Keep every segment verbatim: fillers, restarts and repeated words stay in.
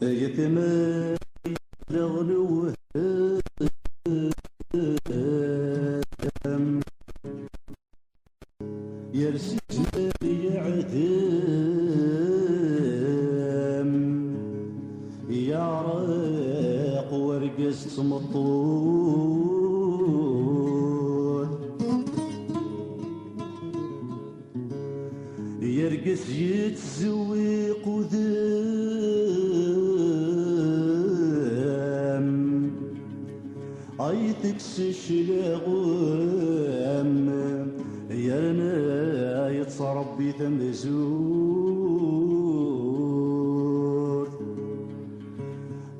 Ay tama leɣ lewhem, yers izmer yeɛdem, yeɛreq wergaz d tmeṭṭut. Yergez yettzewwiq udem, ay tekkes cclaɣem, yerna yettṛebbi tamezut.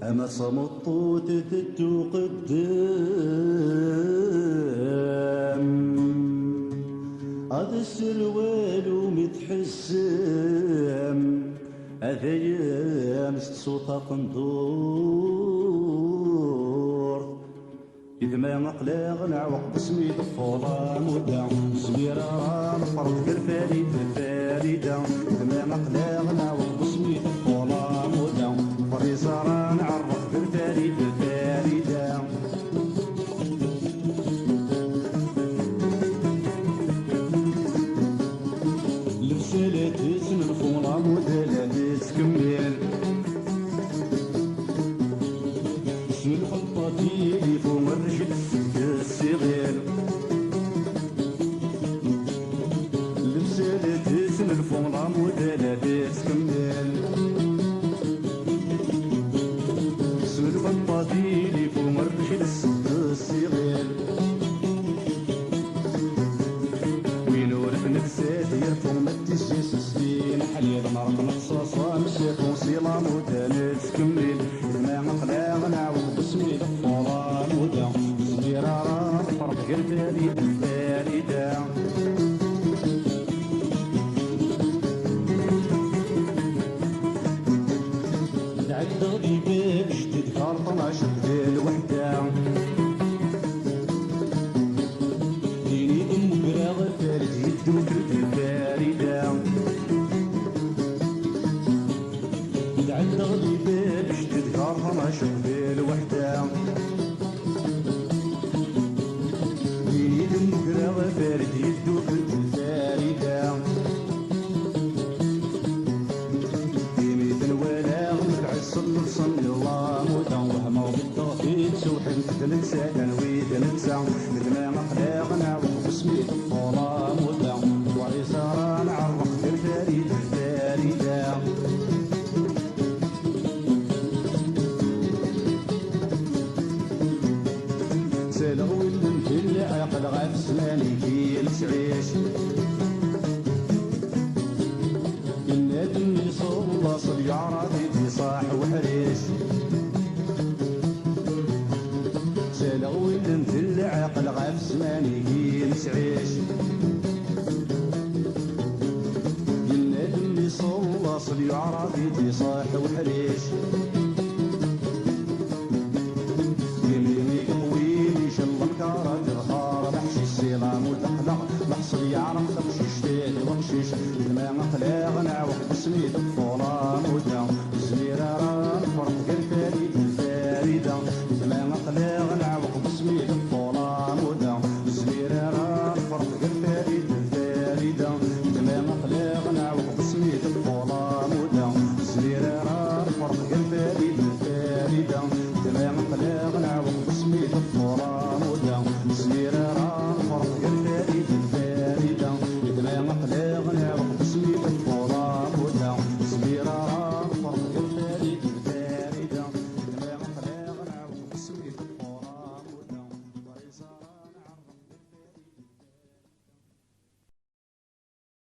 Ama d tameṭṭut tettuqeddem, ad sserwal umi tḥessem, atayem s tsuta qendurt. Gma aql-aɣ neɛweq asmi d-teffeɣ lamuda, nezmir ara nefreq gar Farid d Farida. Gma aql-aɣ neɛweq asmi d-teffeɣ lamuda, nefreq iẓra nɛerreq gar Farid d Farida. Lebsa la tettenfu, lamuda la tettkemmil. S lxeṭṭa tilifu rrjil seg ssiɣil. Lebsa la tettenfu, lamuda la tettkemmil. S lxeṭṭa tilifu rrjil seg ssiɣil. Win ur t-nefsat yerfu ma t-issis s din ḥlil, merq neqṣaṣ amsiqu si lamuda nettkemmil. Gma aql-aɣ neɛweq asmi d-teffeɣ lamuda, nezmir ara nefreq gar Farid d Farida. Tɛeddaɣ di bab jdid gar tnac d lweḥda. Din i d-mmugraɣ Farid yeddukel d Farida. Tɛeddaɣ di bab jdid gar tnac d lweḥda. Din i d-mmugraɣ Farid yeddukel d Farida. Imi ten-walaɣ mebɛed s llebṣa n lamuda, wehmeɣ beddeɣ-t-id sewḥent d netta, anwi d netta. Gma aql-aɣ neɛweq asmi d-teffeɣ lamuda, war iẓra nɛerreq gar Farid d Farida. Ttaleɣ win n lɛaqel ɣef zzman-agi nettɛic. Yenna-d mmi ṣella ṣel yeɛreḍ-it iṣaḥ uḥric. Ttaleɣ win n lɛaqel ɣef zzman-agi nettɛic. Yenna-d mmi ṣella ṣel yeɛreḍ-it iṣaḥ uḥric. Imi i yeqwin icellem kara d lxar, leḥcic si lamu d aqleɣ, leḥṣel yeɛreq taqcict d weqcic.